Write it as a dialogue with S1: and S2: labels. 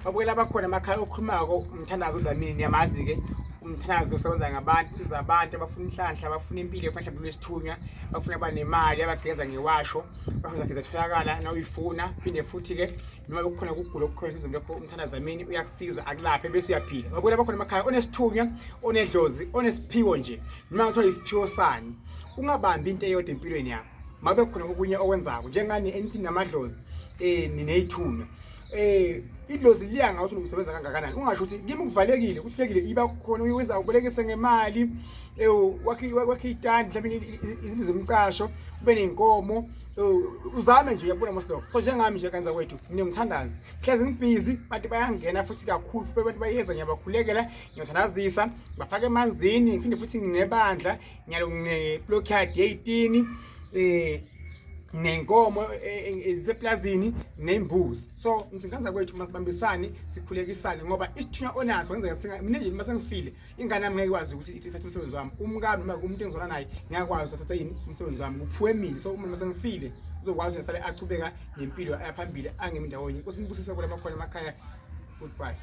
S1: Babukela abakhona emakhaya, okhulumako umthandazo uDlamini, niyamazi-ke umthandazo usebenza ngabantu, usiza abantu abafuna inhlanhla, abafuna impilo, abafuna mhlawumbe isithunywa, abafuna kuba nemali, abageza ngewasho, abafuna zakhe ziyatholakala nawuyifuna. Phinde futhi-ke noma bekukhona ukugula okukhona emzimbeni wakho, umthandazo Dlamini uyakusiza akulaphe bese uyaphila. Babukela abakhona emakhaya, onesithunywa, onedlozi, onesiphiwo nje, noma kuthiwa isiphiwo sani, ungabambi into eyodwa empilweni yakho, mabe khona okunye okwenzako njengani enithi namadlozi, nineyithunywa, idlozi liya ngawe ukuthi usebenza kangakanani. Ungasho ukuthi kimi kuvalekile, kuhlekile, iba khona uyenza, ubolekise ngemali, wakhe itandi, mhlawumbe izinto zemicasho, ube ney'nkomo, uzame nje, uyabona mos lokho. So njengami nje kanza kwethu, ngiyomthandazi, hlezi ngibhizi, abantu bayangena futhi kakhulu, futhi abantu bayeza, ngiyabakhulekela, ngiyothandazisa, bafake emanzini. Ngiphinde futhi nginebandla ngiyalo, ngine-blockade ye-18, nenkomo eziseplazini, nembuzi. So ngithi nganza kwethu, masibambisane, sikhulekisane, ngoba isithunywa onaso kwenzeka singa mina nje uma sengifile, ingane yami ngeke ikwazi ukuthi ithathe umsebenzi wami, umkami noma umuntu engizona naye ngeke akwazi ukuthatha yini umsebenzi wami, kuphuwe mina. So uma sengifile uzokwazi ngisale achubeka nempilo ayaphambili, angemi ndawonye. Inkosi nibusise kula makhona emakhaya. Goodbye.